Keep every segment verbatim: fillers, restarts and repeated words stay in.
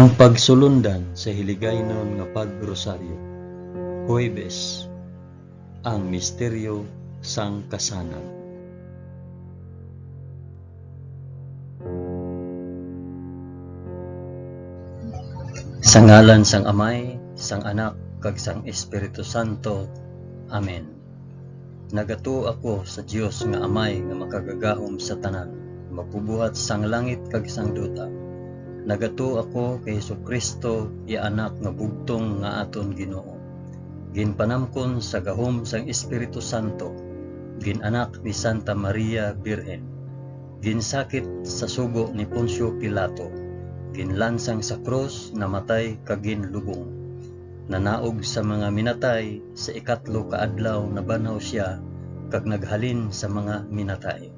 Ang pagsulundan sa hiligaynon nga pagrosaryo. Huwebes, ang misteryo sang kasanag. Sa ngalan sang Amay, sang Anak, kag sang Espiritu Santo. Amen. Nagatuo ako sa Dios nga Amay nga makagagahom sa tanan, magbubuhat sang langit kag sang duta. Nagatuo ako kay Jesu-Cristo, iya Anak nga bugtong nga aton Ginoo, ginpanamkon sa gahom sang Espiritu Santo, gin-anak ni Santa Maria Birhen, ginsakit sa sugo ni Poncio Pilato, ginlansang sa krus, namatay kag ginlubong. Nanaog sa mga minatay, sa ikatlo ka adlaw nabanhaw sia, kag naghalin sa mga minatay.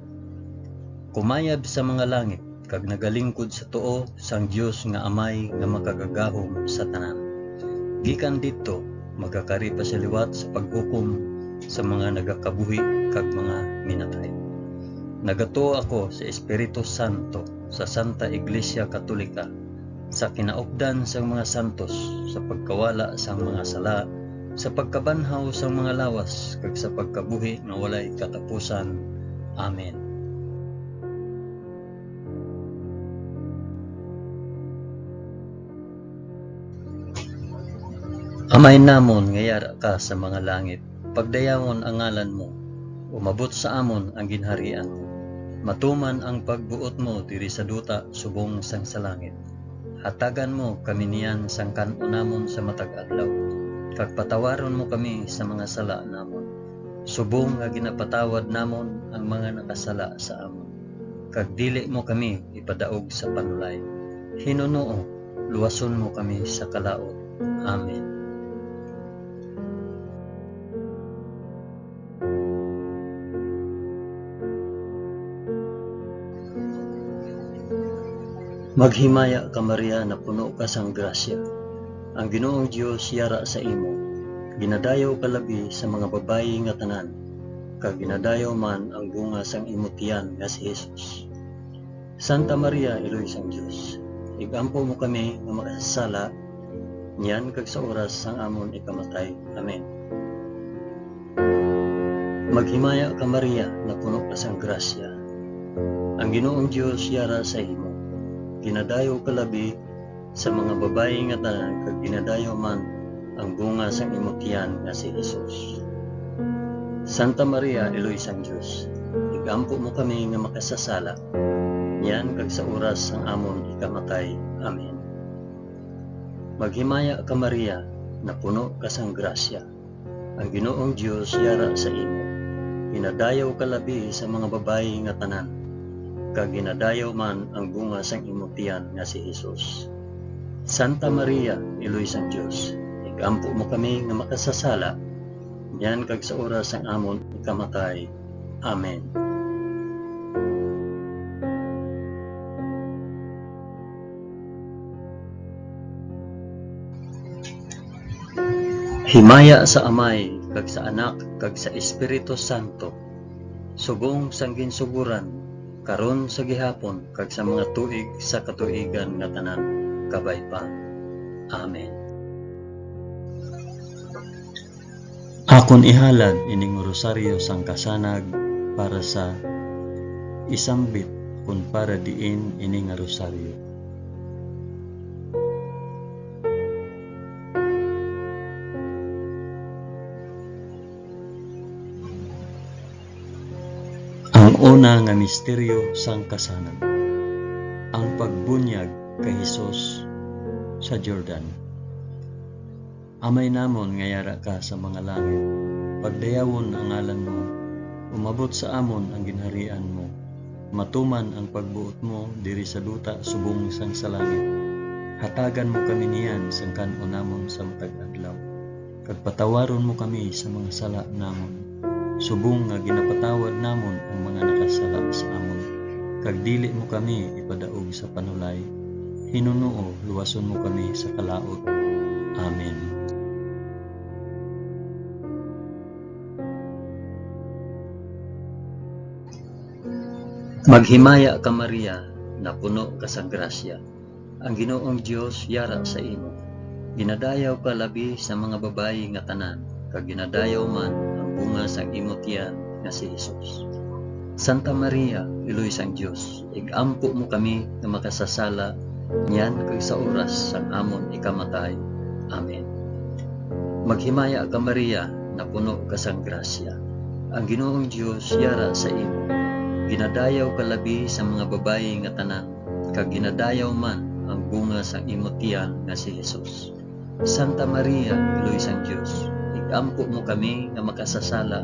Kumayab sa mga langit, kag nagalingkod sa tuo sang Dios nga Amay nga makagagahom sa tanan. Gikan didto, magakari pa sia liwat sa paghukom sa mga nagakabuhi kag mga minatay. Nagatuo ako sa Espiritu Santo, sa Santa Iglesia Katolika, sa kinaupdan sang mga santos, sa pagkawala sang mga sala, sa pagkabanhaw sang mga lawas, kag sa pagkabuhi nga walay katapusan. Amen. Amay namon nga yara ka sa mga langit, pagdayawon ang ngalan mo, umabot sa amon ang ginharian mo. Matuman ang pagbuot mo diri sa duta subong sang sa langit. Hatagan mo kami niyan sang kan-o namon sa matag adlaw, kag patawaron mo kami sa mga sala namon, subong nga ginapatawad namon ang mga nakasala sa amon. Kag dili mo kami ipadaog sa panulay. Hinunoo, luwason mo kami sa kalaut. Amen. Maghimaya ka, Maria, napuno ka sang grasya. Ang Ginoong Dios yara sa imo. Ginadayaw ka labi sa mga babayi nga tanan, kag ginadayaw man ang bunga sang imo tiyan nga si Jesus. Santa Maria, Iloy sang Dios, ig-ampo mo kami nga makasasala, niyan kag sa oras sang amon ikamatay. Amen. Maghimaya ka, Maria, napuno ka sang grasya. Ang Ginoong Dios yara sa imo. Ginadayaw ka labi sa mga babayi nga tanan, kag ginadayaw man ang bunga sang imo tiyan nga si Jesus. Santa Maria, Iloy sang Dios, ig-ampo mo kami nga makasasala, niyan kag sa oras sang amon ikamatay. Amen. Maghimaya ka, Maria, napuno ka sang grasya. Ang Ginoong Dios yara sa imo. Ginadayaw ka labi sa mga babayi nga tanan, kag ginadayaw man ang bunga sang imo tiyan nga si Jesus. Santa Maria, Iloy sang Dios, ig-ampo mo kami nga makasasala, niyan kag sa oras sang amon ikamatay. Amen. Himaya sa Amay, kag sa Anak, kag sa Espiritu Santo, subong sang ginsugoran, karon, sa gihapon, kag sa mga tuig sa katuigan nga tanan. Kabay pa. Amen. Akon ihalad ining rosaryo sang kasanag para sa isambit kon para diin ini nga rosaryo. Ang una nga misteryo sang kasanag, ang pagbunyag kay Jesus sa Jordan. Amay namon nga yara ka sa mga langit, pagdayawon ang ngalan mo, umabot sa amon ang ginharian mo, matuman ang pagbuot mo diri sa duta subong sang sa langit. Hatagan mo kami niyan sang kan-on namon sa matag adlaw, kag patawaron mo kami sa mga sala namon, subong nga ginapatawad namon ang mga nakasala sa amon, kag dili mo kami ipadaog sa panulay. Hinunoo, luwason mo kami sa kalaut. Amen. Maghimaya ka, Maria, napuno ka sa grasya. Ang Ginoong Dios yara sa imo. Ginadayaw ka labi sa mga babayi nga tanan, kag ginadayaw man ang bunga sang imo tiyan nga si Jesus. Santa Maria, Iloy sang Dios, ig-ampo mo kami nga makasasala niyan kag sa oras sang amon ikamatay. Amen. Maghimaya ka, Maria, napuno ka sang grasya. Ang Ginoong Dios yara sa imo. Ginadayaw ka labi sa mga babayi nga tanan, kag ginadayaw man ang bunga sang imo tiyan nga si Jesus. Santa Maria, Iloy sang Dios, ig-ampo mo kami nga makasasala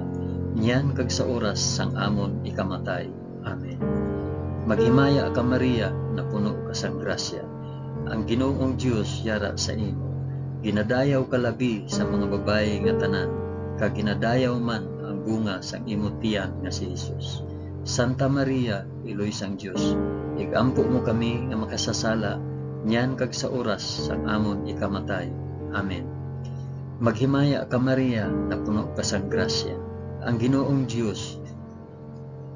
niyan kag sa oras sang amon ikamatay. Amen. Maghimaya ka, Maria, napuno ka sang grasya. Ang Ginoong Dios yara sa imo. Ginadayaw ka labi sa mga babayi nga tanan, kag ginadayaw man ang bunga sang imo tiyan nga si Jesus. Santa Maria, Iloy sang Dios, ig-ampo mo kami nga makasasala niyan kag sa oras sang amon ikamatay. Amen. Maghimaya ka, Maria, napuno ka sang grasya. Ang Ginoong Dios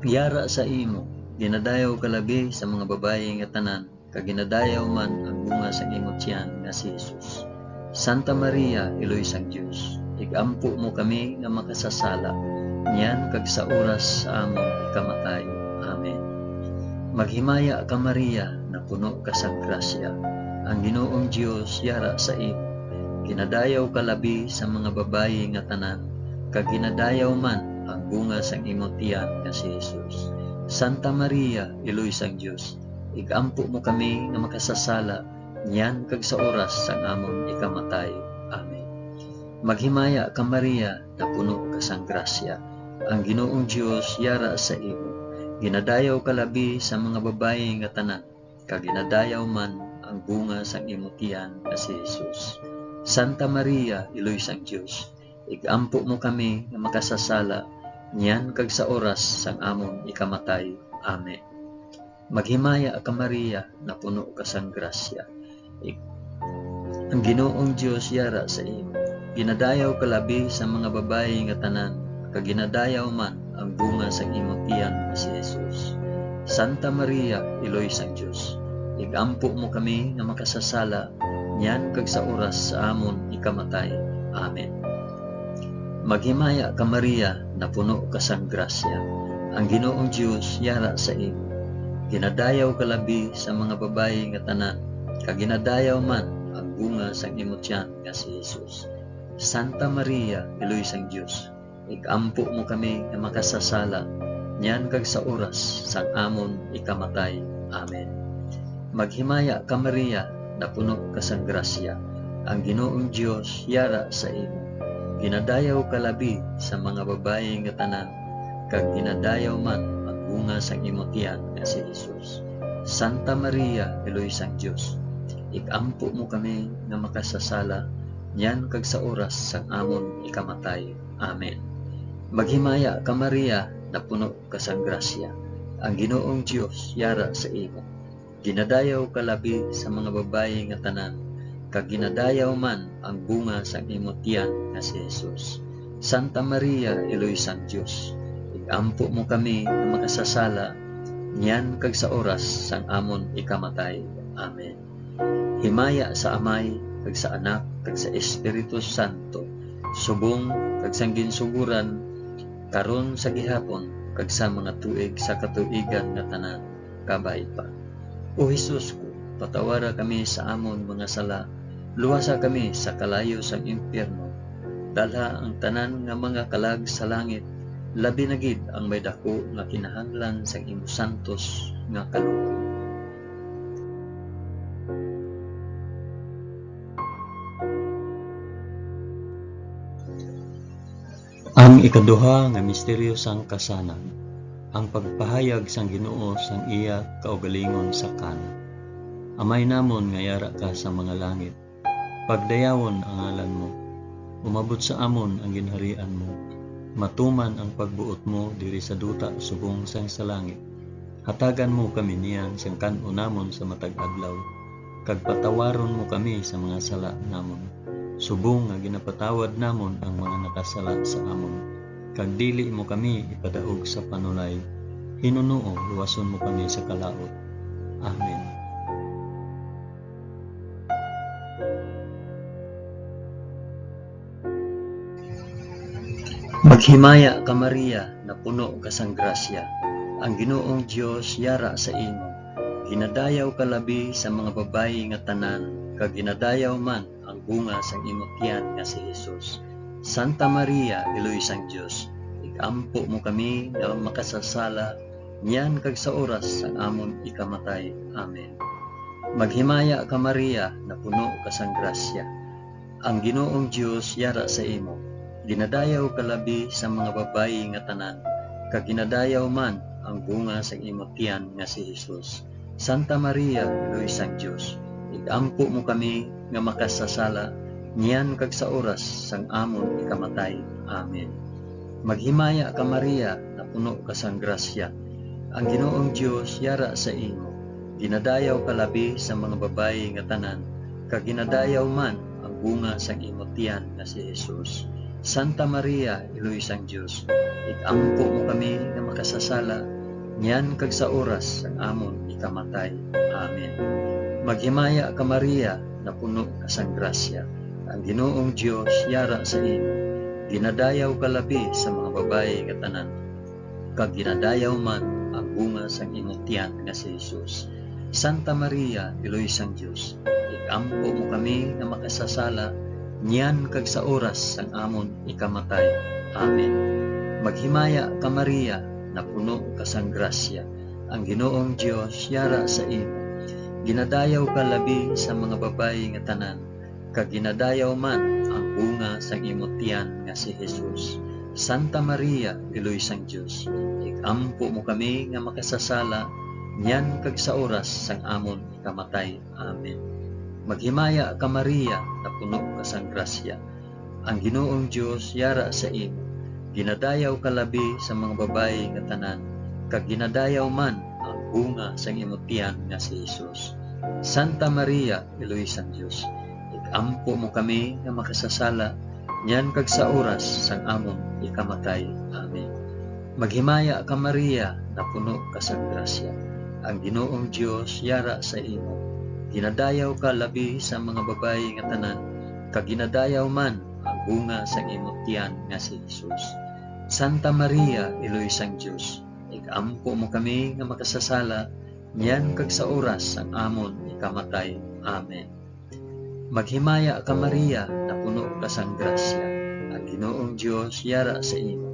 yara sa imo. Ginadayaw ka labi sa mga babayi nga tanan, kag ginadayaw man ang bunga sang imo tiyan nga si Jesus. Santa Maria, Iloy sang Dios, ig-ampo mo kami nga makasasala, niyan kag sa oras sa amon ikamatay. Amen. Maghimaya ka, Maria, napuno ka sang grasya. Ang Ginoong Dios yara sa imo. Ginadayaw ka labi sa mga babayi nga tanan, kag ginadayaw man ang bunga sang imo tiyan nga si Jesus. Santa Maria, Iloy sang Dios, ig-ampo mo kami nga makasasala niyan kag sa oras sang amon ikamatay. Amen. Maghimaya ka, Maria, napuno ka sang grasya. Ang Ginoong Dios yara sa imo. Ginadayaw ka labi sa mga babayi nga tanan, kag ginadayaw man ang bunga sang imo tiyan nga si Jesus. Santa Maria, Iloy sang Dios, ig-ampo mo kami nga makasasala niyan kag sa oras sang amon ikamatay. Amen. Maghimaya ka, Maria, napuno ka sang grasya. Ik-, ang Ginoong Dios yara sa imo. Ginadayaw ka labi sa mga babayi nga tanan, kag ginadayaw man ang bunga sang imo tiyan nga si Jesus. Santa Maria, Iloy sang Dios, ig-ampo mo kami nga makasasala niyan kag sa oras sa amon ikamatay. Amen. Maghimaya ka, Maria, napuno ka sang grasya. Ang Ginoong Dios yara sa imo. Ginadayaw ka labi sa mga babayi nga tanan, kag ginadayaw man ang bunga sang imo tiyan nga si Jesus. Santa Maria, Iloy sang Dios, ig-ampo mo kami nga makasasala, niyan kag sa oras sang amon ikamatay. Amen. Maghimaya ka, Maria, napuno ka sang grasya. Ang Ginoong Dios yara sa imo. Ginadayaw ka labi sa mga babayi nga tanan, kag ginadayaw man ang bunga sang imo tiyan nga si Jesus. Santa Maria, Iloy sang Dios, ig-ampo mo kami nga makasasala, niyan kag sa oras sang amon ikamatay. Amen. Maghimaya ka, Maria, napuno ka sang grasya. Ang Ginoong Dios yara sa imo. Ginadayaw ka labi sa mga babayi nga tanan, kag ginadayaw man ang bunga sang imo tiyan nga si Jesus. Santa Maria, Iloy sang Dios, ig-ampo mo kami nga makasasala, niyan kag sa oras sang amon ikamatay. Amen. Himaya sa Amay, kag sa Anak, kag sa Espiritu Santo, subong kag sang ginsugoran, karon, sa gihapon, kag sa mga tuig sa katuigan nga tanan. Kabay pa. O Jesus ko, patawara kami sa amon mga sala, luwasa kami sa kalayo sang impyerno, dalha ang tanan nga mga kalag sa langit, labi na gid ang may daku nga kinahanglan sang imo santos nga kaluoy. Ang ikaduha nga misteryo sang kasanag, ang pagpahayag sang Ginoo sang iya kaugalingon sa Cana. Amay namon nga yara ka sa mga langit, pagdayawon ang ngalan mo. Umabot sa amon ang ginharian mo. Matuman ang pagbuot mo diri sa duta subong sang sa langit. Hatagan mo kami niyan sang kan-o namon sa matag adlaw, kag patawaron mo kami sa mga sala namon, subong nga ginapatawad namon ang mga nakasala sa amon. Kag dili mo kami ipadaog sa panulay, hinunoo luwason mo kami sa kalaut. Amen. Maghimaya ka, Maria, napuno ka sang grasya. Ang Ginoong Dios yara sa imo. Ginadayaw ka labi sa mga babayi nga tanan, kag ginadayaw man ang bunga sang imo tiyan nga si Jesus. Santa Maria, Iloy sang Dios, ig-ampo mo kami nga makasasala, niyan kag sa oras sang amon ikamatay. Amen. Maghimaya ka, Maria, napuno ka sang grasya. Ang Ginoong Dios yara sa imo. Ginadayaw ka labi sa mga babayi nga tanan, kag ginadayaw man ang bunga sang imo tiyan nga si Jesus. Santa Maria, Iloy sang Dios, ig-ampo mo kami nga makasasala, niyan kag sa oras sang amon ikamatay. Amen. Maghimaya ka, Maria, napuno ka sang grasya. Ang Ginoong Dios yara sa imo. Ginadayaw ka labi sa mga babayi nga tanan, kag ginadayaw man ang bunga sang imo tiyan nga si Jesus. Santa Maria, Iloy sang Dios, ig-ampo mo kami nga makasasala, niyan kag sa oras sang amon ikamatay. Amen. Maghimaya ka, Maria, napuno ka sang grasya. Ang Ginoong Dios yara sa imo. Ginadayaw ka labi sa mga babayi nga tanan, kag ginadayaw man ang bunga sang imo tiyan nga si Jesus. Santa Maria, Iloy sang Dios, ig-ampo mo kami nga makasasala, niyan kag sa oras sang amon ikamatay. Amen. Maghimaya ka, Maria, napuno ka sang grasya. Ang Ginoong Dios yara sa imo. Ginadayaw ka labi sa mga babayi nga tanan, kag ginadayaw man ang bunga sang imo tiyan nga si Jesus. Santa Maria, Iloy sang Dios, ig-ampo mo kami nga makasasala, niyan kag sa oras sang amon ikamatay. Amen. Maghimaya ka, Maria, napuno ka sang grasya. Ang Ginoong Dios yara sa imo. Ginadayaw ka labi sa mga babayi nga tanan, kag ginadayaw man ang bunga sang imo tiyan nga si Jesus. Santa Maria, Iloy sang Dios, ig-ampo mo kami nga makasasala, niyan kag sa oras sang amon ikamatay. Amen. Maghimaya ka, Maria, napuno ka sang grasya. Ang Ginoong Dios yara sa imo. Ginadayaw ka labi sa mga babayi nga tanan, kag ginadayaw man ang bunga sang imo tiyan nga si Jesus. Santa Maria, Iloy sang Dios, ig-ampo mo kami nga makasasala, niyan kag sa oras sang amon ikamatay. Amen. Maghimaya ka, Maria, napuno ka sang grasya. Ang Ginoong Dios yara sa imo.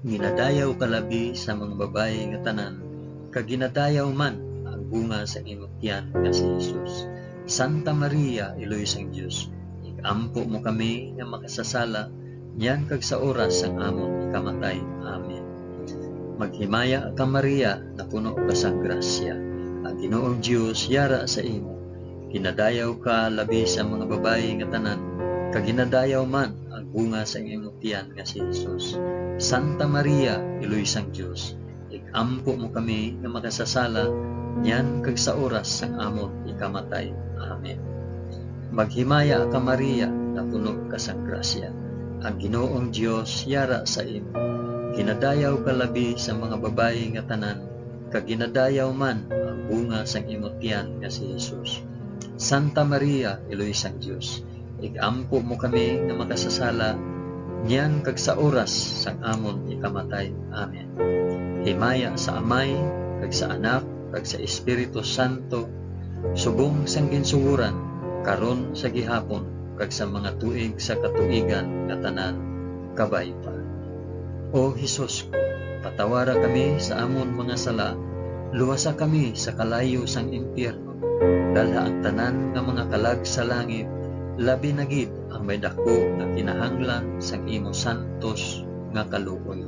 Ginadayaw ka labi sa mga babayi nga tanan, kag ginadayaw man ang bunga sang imo tiyan nga si Jesus. Santa Maria, Iloy sang Dios, ig-ampo mo kami nga makasasala, niyan kag sa oras sang amon ikamatay. Amen. Maghimaya ka, Maria, napuno ka sang grasya. Ang Ginoong Dios yara sa imo. Ginadayaw ka labi sa mga babayi nga tanan, kag ginadayaw man ang bunga sang imo tiyan nga si Jesus. Santa Maria, Iloy sang Dios, ig-ampo mo kami nga makasasala, niyan kag sa oras sang amon ikamatay. Amen. Maghimaya ka, Maria, napuno ka sang grasya. Ang Ginoong Dios yara sa imo. Ginadayaw ka labi sa mga babayi nga tanan, kag ginadayaw man ang bunga sang imo tiyan nga si Jesus. Santa Maria, Iloy sang Dios, ig-ampo mo kami nga makasasala, niyan kag sa oras sang amon ikamatay. Amen. Himaya sa Amay, kag sa Anak, kag sa Espiritu Santo, subong sang ginsugoran, karon, sa gihapon, kag sa mga tuig sa katuigan nga tanan. Kabay pa. O Jesus ko, patawara kami sa amon mga sala, luwasa kami sa kalayo sang impyerno, dalha ang tanan nga mga kalag sa langit, labi na gid ang may daku nga kinahanglan sang imo santos nga kaluoy.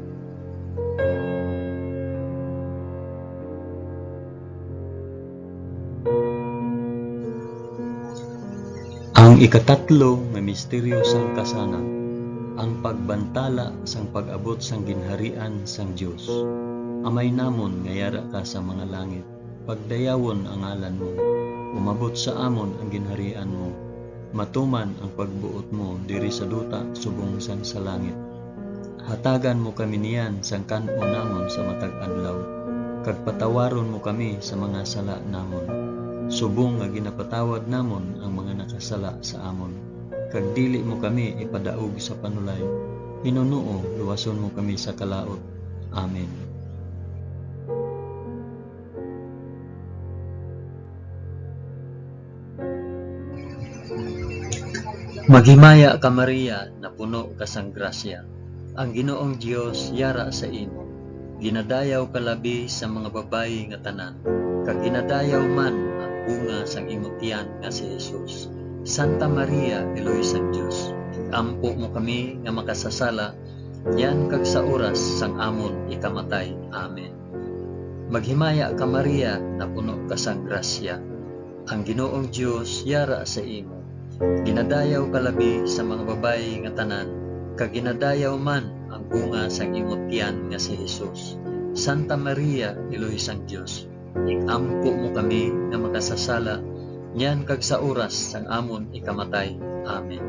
Ang ikatatlo nga misteryo sang kasanag, ang pagbantala sang pag-abot sang ginharian sang Dios. Amay namon nga yara ka sa mga langit, pagdayawon ang ngalan mo. Umabot sa amon ang ginharian mo. Matuman ang pagbuot mo diri sa duta subong sang sa langit. Hatagan mo kami niyan sang kan-on namon sa matag adlaw, kag patawaron mo kami sa mga sala namon, subong nga ginapatawad namon ang mga nakasala sa amon. Kag dili mo kami ipadaog sa panulay, Ginoo, luwason mo kami sa kalaut. Amen. Maghimaya ka, Maria, napuno ka sang grasya. Ang Ginoong Dios yara sa imo. Ginadayaw ka labi sa mga babayi nga tanan, kag ginadayaw man ang bunga sang imo tiyan nga si Jesus. Santa Maria, Iloy sang Dios, ampo mo kami nga makasasala, niyan kag sa oras sang amon ikamatay. Amen. Maghimaya ka, Maria, napuno ka sang grasya. Ang Ginoong Dios yara sa imo. Ginadayaw ka labi sa mga babayi nga tanan, kag ginadayaw man ang bunga sang imo tiyan nga si Jesus. Santa Maria, Iloy sang Dios, ig-ampo mo kami nga makasasala, niyan kag sa oras sang amon ikamatay. Amen.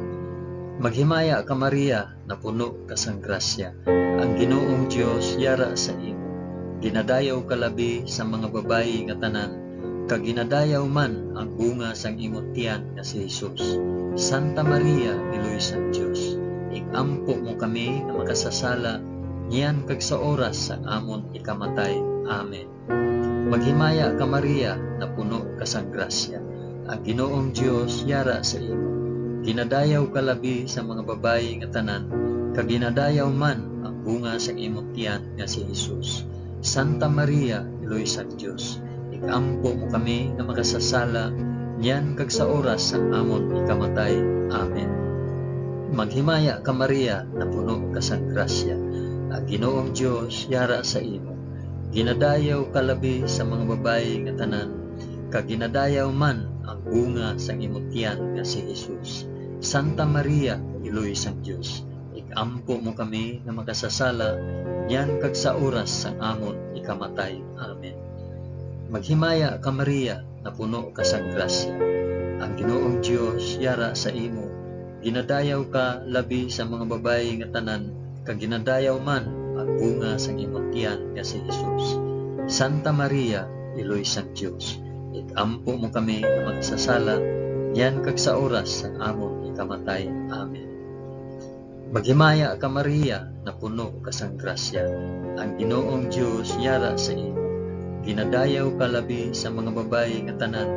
Maghimaya ka, Maria, napuno ka sang grasya. Ang Ginoong Dios yara sa imo. Ginadayaw ka labi sa mga babayi nga tanan, kag ginadayaw man ang bunga sang imo tiyan nga si Jesus. Santa Maria, Iloy sang Dios, ig-ampo mo kami nga makasasala, niyan kag sa oras sang amon ikamatay. Amen. Maghimaya ka, Maria, napuno ka sang grasya. Ang Ginoong Dios yara sa imo. Ginadayaw ka labi sa mga babayi nga tanan, kag ginadayaw man ang bunga sang imo tiyan nga si Jesus. Santa Maria, Iloy sang Dios, ig-ampo mo kami nga makasasala, niyan kag sa oras sang amon ikamatay. Amen. Maghimaya ka, Maria, napuno ka sang grasya. Ang Ginoong Dios yara sa imo. Ginadayaw ka labi sa mga babayi nga tanan, kag ginadayaw man ang bunga sang imo tiyan nga si Jesus. Santa Maria, Iloy sang Dios, ig-ampo mo kami nga makasasala, niyan kag sa oras sang amon ikamatay. Amen. Maghimaya ka, Maria, napuno ka sang grasya. Ang Ginoong Dios yara sa imo. Ginadayaw ka labi sa mga babayi nga tanan, kag ginadayaw man ang bunga sang imong tiyan nga si Jesus. Santa Maria, Iloy sang Dios, ig-ampo mo kami nga makasasala, niyan kag sa oras sang amon ikamatay. Amen. Maghimaya ka, Maria, napuno ka sang grasya. Ang Ginoong Dios yara sa imo. Ginadayaw ka labi sa mga babayi nga tanan,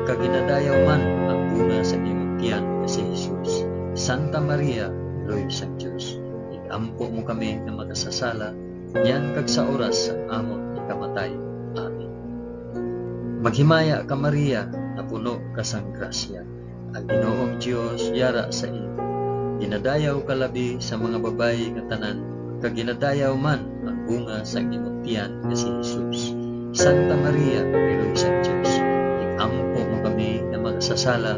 kag ginadayaw man ang bunga sang imong tiyan nga si Jesus. Santa Maria, Iloy sang Dios, ig-ampo mo kami nga makasasala, niyan kag sa oras sang amon ikamatay. Amen. Maghimaya ka, Maria, napuno ka sang grasya. Ang Ginoong Dios yara sa imo. Ginadayaw ka labi sa mga babayi nga tanan, kag ginadayaw man ang bunga sang imong tiyan nga si Jesus. Santa Maria, Iloy sang Dios, ig-ampo mo kami nga makasasala,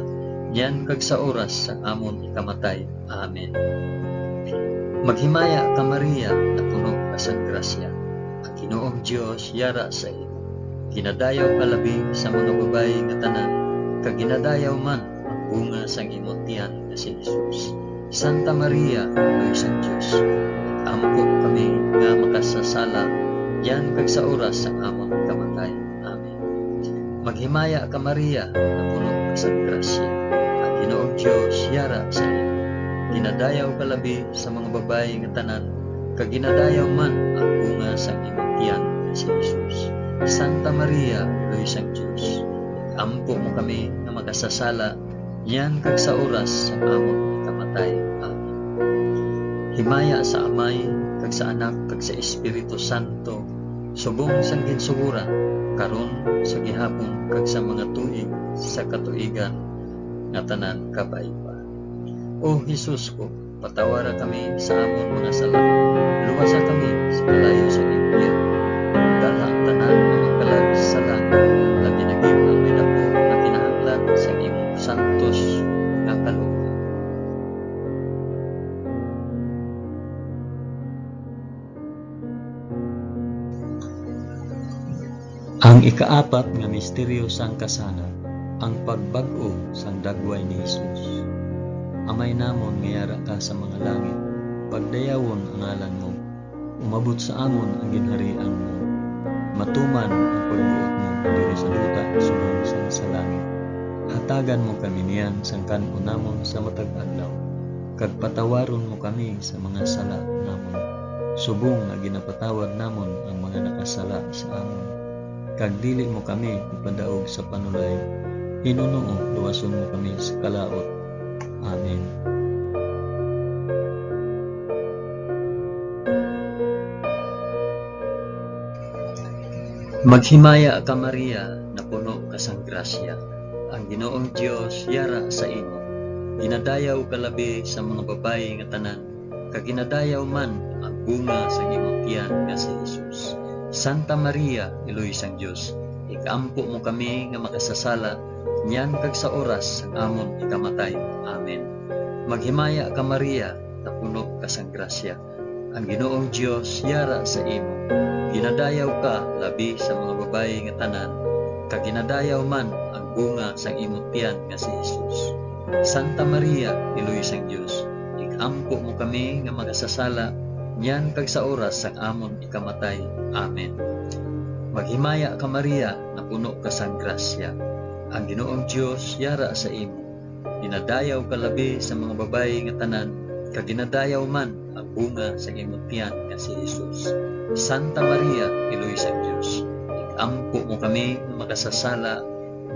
niyan kag sa oras sang amon ikamatay. Amen. Maghimaya ka, Maria, napuno ka sang grasya. Ang Ginoong Dios yara sa imo. Ginadayaw ka labi sa mga babayi nga tanan, kag ginadayaw man ang bunga sang imong tiyan nga si Jesus. Santa Maria, Iloy sang Dios, ig-ampo mo kami nga makasasala, niyan kag sa oras sang amon kamatay. Amen. Maghimaya ka, Maria, napuno ka sang grasya. Ang Ginoong Dios yara sa imo. Ginadayaw ka labi sa mga babayi nga tanan, kag ginadayaw man ang bunga sang imong tiyan nga si Jesus. Santa Maria, Iloy sang Dios, ampo mo kami nga makasasala, niyan kag sa oras sang amon ikamatay. Amen. Himaya sa Amay, kag sa Anak, kag sa Espiritu Santo, subong sang ginsugoran, karon, sa gihapon, kag sa mga tuig sa katuigan nga tanan. Kabay pa. O Jesus ko, patawara kami sa amon mga sala. Luwasa kami sa kalayo sa impyerno. Dalha ang tanan nga mga kalag sa langit, labi na gid ang may daku nga kinahanglan sa imong santos nga kaluoy. Ang ikaapat nga misteryo sang kasalan, ang pagbag-o sang dagway ni Jesus. Amay namon nga yara ka sa mga langit, pagdayawon ang ngalan mo. Umabot sa amon ang ginharian mo. Matuman ang pagbuot mo diri sa duta subong sang sa langit. Hatagan mo kami niyan sang kan-on namon sa matag adlaw. kag patawaron mo kami sa mga sala namon, subong nga ginapatawad namon ang mga nakasala sa amon. Kag dili mo kami ipadaog sa panulay, hinunoo luwason mo kami sa kalaut. Amen. Maghimaya ka, Maria, napuno ka sang grasya. Ang Ginoong Dios yara sa imo. Ginadayaw ka labi sa mga babayi nga tanan, kag ginadayaw man ang bunga sang imong tiyan nga si Jesus. Santa Maria, Iloy sang Dios, ig-ampo mo kami nga makasasala, niyan kag sa oras sang amon ikamatay. Amen. Maghimaya ka, Maria, napuno ka sang grasya. Ang Ginoong Dios yara sa imo. Ginadayaw ka labi sa mga babayi nga tanan, kag ginadayaw man ang bunga sang imong tiyan nga si Jesus. Santa Maria, Iloy sang Dios, ig-ampo mo kami nga makasasala, niyan kag sa oras sang amon ikamatay. Amen. Maghimaya ka, Maria, napuno ka sang grasya. Ang Ginoong Dios yara sa imo. Ginadayaw ka labi sa mga babayi nga tanan, kag ginadayaw man ang bunga sa imong tiyan nga si Jesus. Santa Maria, Iloy sang Dios, ig-ampo mo kami nga makasasala,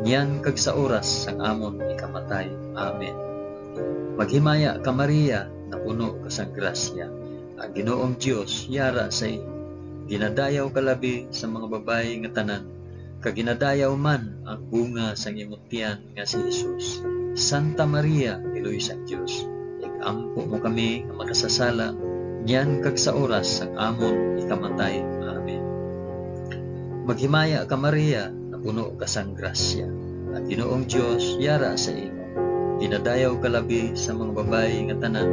niyan kag sa oras sang amon ikamatay. Amen. Maghimaya ka, Maria, napuno ka sang grasya. Ang Ginoong Dios yara sa imo. Ginadayaw ka labi sa mga babayi nga tanan, kag ginadayaw man ang bunga sang imong tiyan nga si Jesus. Santa Maria, Iloy sang Dios, ig-ampo mo kami nga makasasala, niyan kag sa oras sang amon ikamatay. Amen. Maghimaya ka, Maria, napuno ka sang grasya. Ang Ginoong Dios yara sa imo. Ginadayaw ka labi sa mga babayi nga tanan,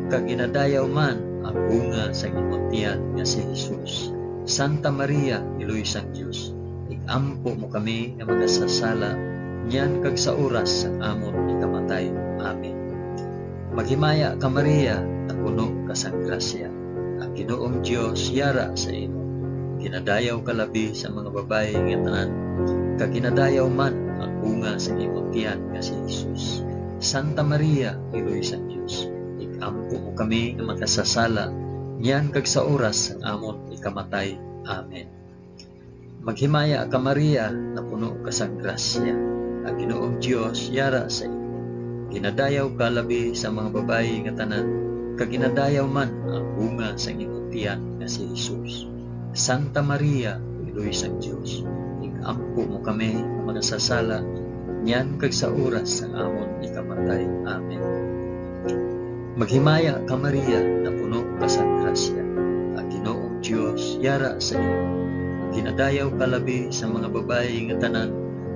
kag ginadayaw man ang bunga sang imong tiyan nga si Jesus. Santa Maria, Iloy sang Dios, ig-ampo mo kami nga makasasala, niyan kag sa oras sang amon ikamatay. Amen. Maghimaya ka, Maria, napuno ka sang grasya. Ang Ginoong Dios yara sa imo. Ginadayaw ka labi sa mga babayi nga tanan, kag ginadayaw man ang bunga sa imong tiyan nga si Jesus. Santa Maria, Iloy sang Dios, ig-ampo mo kami nga makasasala, niyan kag sa oras sang amon ikamatay. Amen. Maghimaya ka, Maria, napuno ka sang grasya. Ang Ginoong Dios yara sa imo. Ginadayaw ka labi sa mga babayi nga tanan, kag ginadayaw man ang bunga sang imong tiyan nga si Jesus. Santa Maria, Iloy sang Dios, ig-ampo mo kami nga makasasala, niyan kag sa oras sang amon ikamatay. Amen. Maghimaya ka, Maria, napuno ka sang grasya. Ang Ginoong Dios yara sa imo. Ginadayaw ka labi sa mga babayi nga tanan,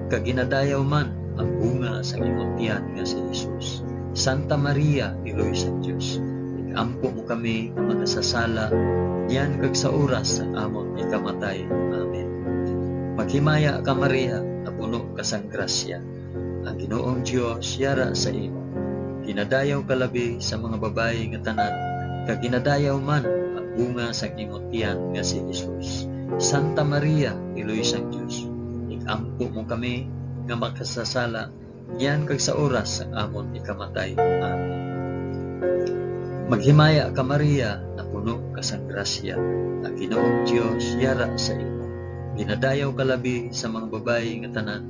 kag ginadayaw man ang bunga sang imong tiyan nga si Jesus. Santa Maria, Iloy sang Dios, ig-ampo mo kami nga makasasala, niyan kag sa oras sang amon ikamatay. Amen. Maghimaya ka, Maria, napuno ka sang grasya. Ang Ginoong Dios yara sa imo. Ginadayaw ka labi sa mga babayi nga tanan, kag ginadayaw man ang bunga sang imong tiyan nga si Jesus. Santa Maria, Iloy sang Dios, ig-ampo mo kami nga makasasala, niyan kag sa oras sang amon ikamatay. Amen. Maghimaya ka, Maria, napuno ka sang grasya, ang Ginoong Dios yara sa imo. Ginadayaw ka labi sa mga babayi nga tanan,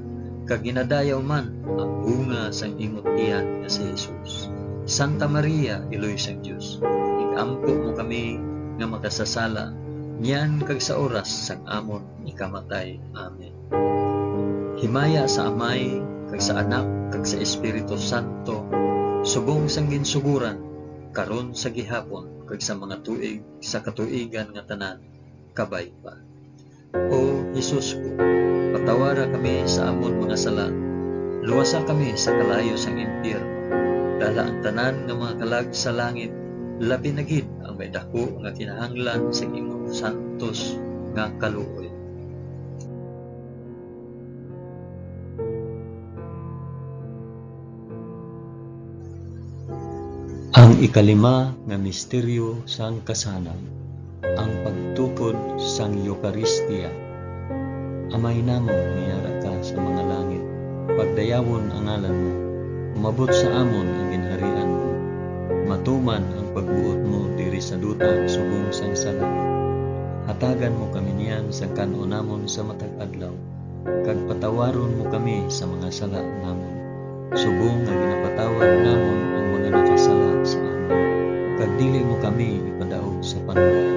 kag ginadayaw man ang bunga sang imong tiyan nga si Jesus. Santa Maria, Iloy sang Dios, ig-ampo mo kami nga makasasala, niyan kag sa oras sang amon ikamatay. Amen. Himaya sa Amay, kag sa Anak, kag sa Espiritu Santo, subong sang ginsuguran, karon, sa gihapon, kag sa mga tuig sa katuigan nga tanan. Kabay pa. O Jesus ko, patawara kami sa amon mga sala, luwasa kami sa kalayo sang impyerno, dala ang tanan nga mga kalag sa langit, labi na gid ang may daku nga kinahanglan sang imong santos nga kaluoy. Ang ikalima nga misteryo sang kasanag, ang pagtukod sang Eukaristia. Amay namon nga yara ka sa mga langit, pagdayawon ang ngalan mo, umabot sa amon ang ginharian mo, matuman ang pagbuot mo diri sa duta subong sang sala. Hatagan mo kami niyan sang kan-on namon sa matag adlaw, kag patawaron mo kami sa mga sala namon, subong nga ginapatawad namon ang mga nakasala sa amon, kag dili mo kami ipadaog sa panulay.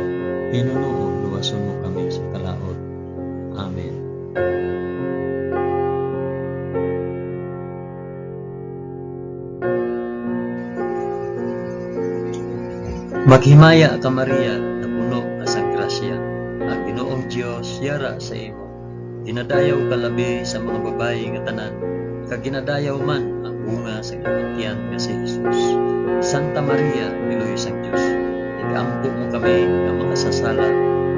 Hinunoon, luwason mo kami sa kalaut. Amen. Maghimaya ka, Maria, nga puno ka sang grasya, ang Ginoong Dios yara sa imo. Ginadayaw ka labi sa mga babayi nga tanan, kag ginadayaw man ang bunga sang imong tiyan nga si Jesus. Santa Maria, Iloy sang Dios, ig-ampo mo kami nga makasasala,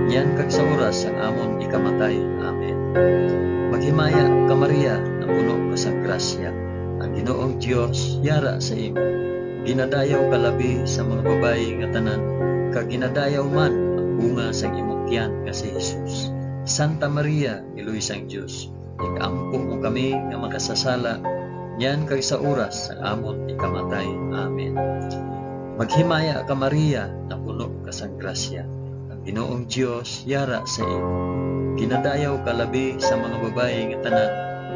niyan kag sa oras sang amon ikamatay. Amen. Maghimaya ka, Maria, nga puno ka sang grasya, ang Ginoong Dios yara sa imo. Ginadayaw ka labi sa mga babayi nga tanan, kag ginadayaw man ang bunga sang imong tiyan nga si Jesus. Santa Maria, Iloy sang Dios, ig-ampo mo kami nga makasasala, niyan kag sa oras sang amon ikamatay. Amen. Maghimaya ka, Maria, nga puno ka sang grasya, ang Ginoong Dios yara sa imo. Ginadayaw ka labi sa mga babayi nga tanan,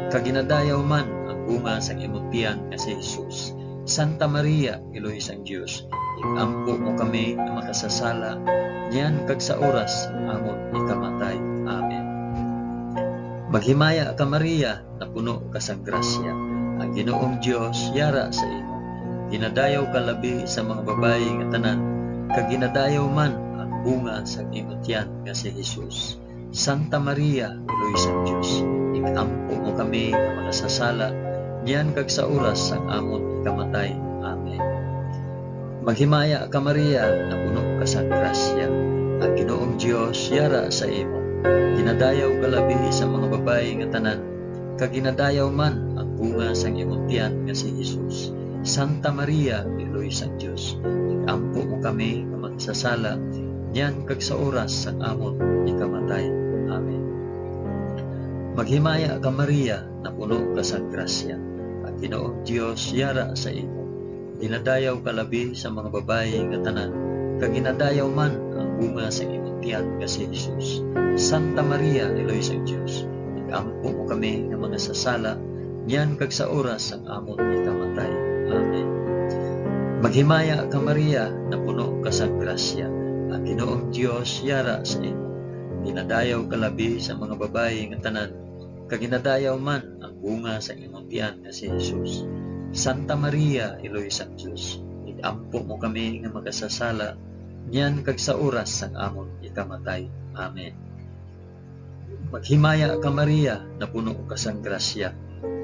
kag ginadayaw man ang bunga sang imong tiyan nga si Jesus. Santa Maria, Iloy sang Dios, ig-ampo mo kami nga makasasala, niyan kag sa oras sang amon ikamatay. Amen. Maghimaya ka, Maria, nga puno ka sang grasya, ang Ginoong Dios yara sa imo. Ginadayaw ka labi sa mga babayi nga tanan, kag ginadayaw man ang bunga sang imo tiyan nga si Jesus. Santa Maria, Iloy sang Dios, ig-ampo mo kami nga makasasala, niyan kag sa oras sang amon ikamatay. Amen. Maghimaya ka, Maria, nga puno ka sang grasya, ang Ginoong Dios yara sa imo. Ginadayaw ka labi sa mga babayi nga tanan, kag ginadayaw man ang bunga sang imong tiyan nga si Jesus. Santa Maria, Iloy sang Dios, ig-ampo mo kami nga makasasala, niyan kag sa oras sang amon ikamatay. Amen. Maghimaya ka, Maria, nga puno ka sang grasya, ang Ginoong Dios yara sa imo. Ginadayaw ka labi sa mga babayi nga tanan, kag ginadayaw man ang bunga sang imong tiyan nga si Jesus. Santa Maria, Iloy sang Dios, ig-ampo mo kami nga makasasala, niyan kag sa oras sang amon ikamatay. Amen. Maghimaya ka, Maria, nga puno ka sang grasya, ang Ginoong Dios yara sa imo. Ginadayaw ka labi sa mga babayi nga tanan, kag ginadayaw man ang bunga sang imong tiyan nga si Jesus. Santa Maria, Iloy sang Dios, ig-ampo mo kami nga makasasala, niyan kag sa oras sang amon ikamatay. Amen. Maghimaya ka, Maria, nga puno ka sang grasya,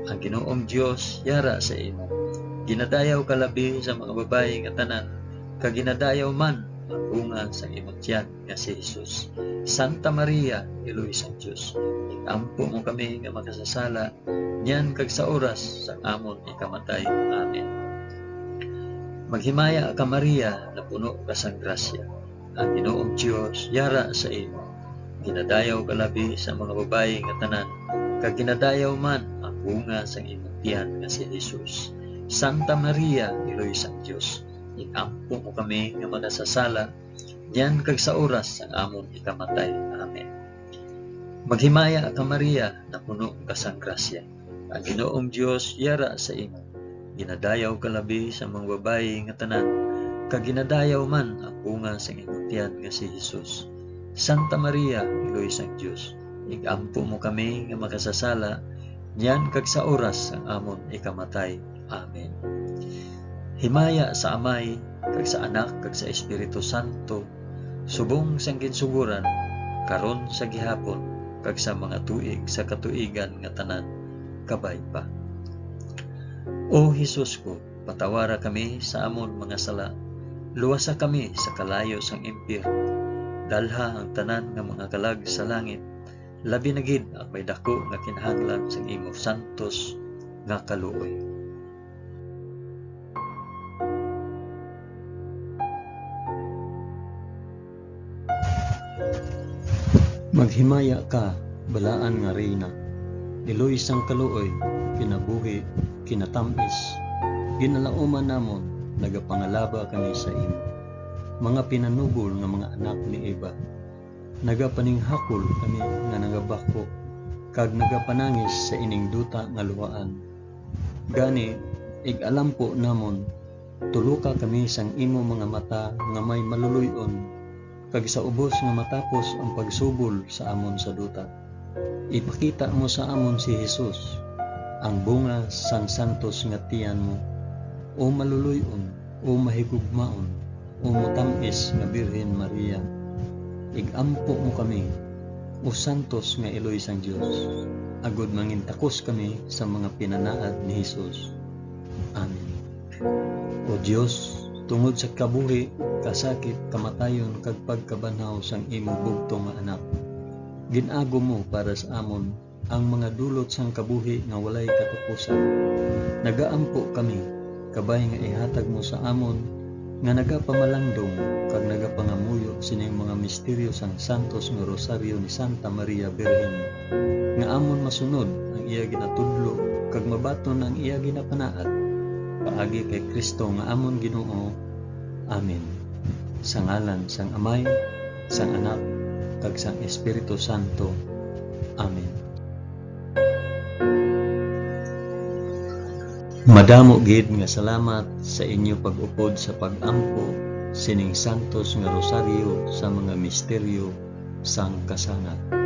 ang Ginoong Dios yara sa imo. Ginadayaw ka labi sa mga babayi nga tanan, kag ginadayaw man ang bunga sang imong tiyan nga si Jesus. Santa Maria, Iloy sang Dios, ig-ampo mo kami nga makasasala, niyan kag sa oras sang amon ikamatay. Amen. Maghimaya ka, Maria, nga puno ka sang grasya, ang Ginoong Dios yara sa imo. Ginadayaw ka labi sa mga babayi nga tanan, kag ginadayaw man ang bunga sang imong tiyan nga si Jesus. Santa Maria, Iloy sang Dios, ig-ampo mo kami nga makasasala, niyan kag sa oras sang amon ikamatay. Amen. Maghimaya ka, Maria, nga puno ka sang grasya, ang Ginoong Dios yara sa imo. Ginadayaw ka labi sa mga babayi nga tanan, kag ginadayaw man ang bunga sang imong tiyan nga si Jesus. Santa Maria, Iloy sang Dios, ig-ampo mo kami nga makasasala, niyan kag sa oras sang amon ikamatay. Amen. Himaya sa Amay, kag sa Anak, kag sa Espiritu Santo, subong sang ginsugoran, karon, sa gihapon, kag sa mga tuig sa katuigan nga tanan. Kabay pa. O Jesus ko, patawara kami sa amon mga sala, luwasa kami sa kalayo sang impyerno, dalha ang tanan nga mga kalag sa langit, labi na gid ang may daku nga kinahanglan sang imo santos nga kaluoy. Maghimaya ka, balaan nga Reyna, iloy sang kaluoy, kinabuhi, kinatamis, ginalauman namon, nagapangalaba kami sa imo. Mga pinanubol nga mga anak ni Eva, nagapaninghakol kami nga nagabakho kag nagapanangis sa ining duta nga luhaan. Gani, ig-alampo namon, tuluka kami sang imo mga mata nga may maluloy-on, kag sa ubos nga matapos ang pagsubol sa amon sa duta. Ipakita mo sa amon si Jesus, ang bunga sang santos nga tiyan mo, o maluloy-on, o mahigugmaon, o matam-is nga Birhen Maria. Ig-ampo mo kami, o santos nga iloy sang Dios, agod mangintakos kami sa mga pinanaad ni Jesus. Amen. O Dios, tungod sa kabuhi, kasakit, kamatayon, kag pagkabanhaw sang imo bugtong nga Anak, gin-agom mo para sa amon ang mga dulot sang kabuhi nga walay katapusan. Nagaampo kami, kabay nga ihatag mo sa amon nga nagapamalandong kag nagapangamuyo sining mga misteryo sang santos nga Rosaryo ni Santa Maria Birhen, nga amon masunod ang iya ginatudlo kag mabaton ang iya ginapanaad, paagi kay Cristo nga amon Ginoo. Amen. Sa ngalan sang Amay, sang Anak, kag sang Espiritu Santo. Amen. Madamo gid nga salamat sa inyo pag-upod sa pag-ampo sining santos nga rosaryo sa mga misteryo sang kasanga.